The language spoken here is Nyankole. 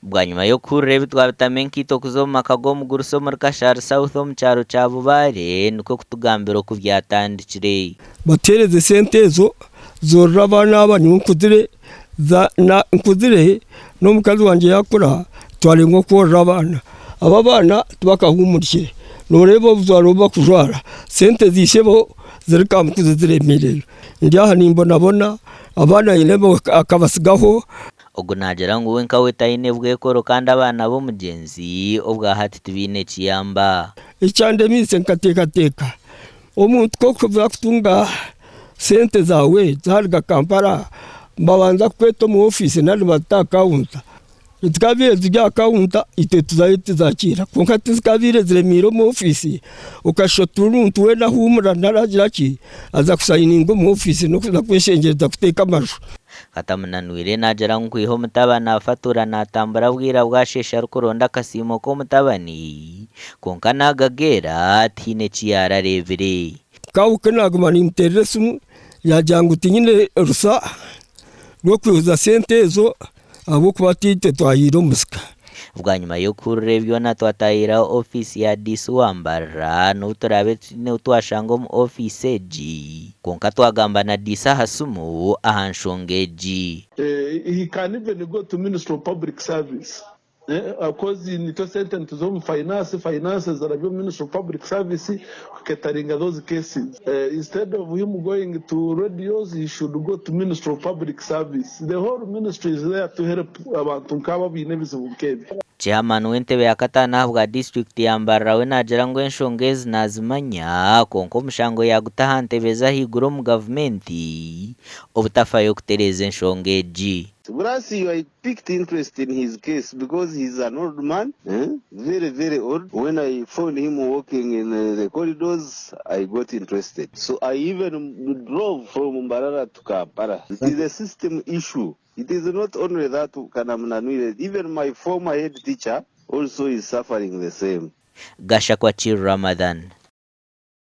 Bwanyima y'okuhurira ebi twabitamu enkaito kuza omu maka g'omugurusi omuri Kashari South omu kyaro kya Bubaare nikwo kutugambira oku byatandikire. Batuheereze sente ezo zoorora abaana aba nyowe nkuzire nkuzire n'omukazi wangye yaakura twarengwa kworora abaana. Aba abaana tibakahuumurikire nooreeba obujwaro obu barikujwara sente za ishebo ziri Kamukuzi ziremereire. Ndi aha nimbonabona abaana haine akabatsigaho. Ogu naagira ngu we nka we taine bwekoro kandi abaana b'omugyenzi obwa hati tibaine kiyamba. Ekyandemiise nkateekateeka omuntu ku orikuza kutunga sente zaawe zaaruga Kampala babanza kukweta omu ofiisi nari nibazita aha kawunta, zikabaire ziri aha kawunta itwe tuzayo tuzakiira kwonka tizikabaire ziremeire omu ofiisi okashusha oti omuntu weena ahuumura nari agira ki aza kusayininga omu ofiisi n'okuza kweshengyereza kuteeka amaju. Katamunanwire naagira ngu kwiha omutabani afa atuura naatambura bwira bwasheesha arikuronda akasiimo k'omutabani kwonka naagageera tihaine ki yaarareebire. Kaabuke naaguma nimuteerera esimu yaagira ngu tinyine rusa rw'okwihuza sente ezo ahabw'okuba tiitwe twahiire omusika. Bwanyima y'okuhurira ebi byona twatahirira ofiisi ya Diisi wa Mbarara n'obu turaabe tutaine ou twashanga omu ofiisi egi kwonka twagamba na Diisi aha simu aha nshonga egi. He can even go to ministry of public service coz nitwe sente nituziha omu finance, finance zirabya omu ministry of public service ku cateringa those cases. Instead of him going to radios he should go to ministry of public service. The whole ministry is there to help abantu nkaabo abaine ebizibu nkebi. Chairman w'entebe ya kataano ahabwa disiturikiti ya Mbarara we naagira ngu enshonga ezi naazimanya kwonka omushango yaaguta aha ntebe ez'ahaiguru omu gavumenti obutafayo kutereeza enshonga egi. Burasi I picked interest in his case because he is an old man, very very old, when I found him walking in the corridors I got interested so I even drove from Mbarara to Kampala. It is a system issue, it is not only that Kanamunanwire, even my former head teacher also is suffering the same. Gashakwa Chiru Ramadhan.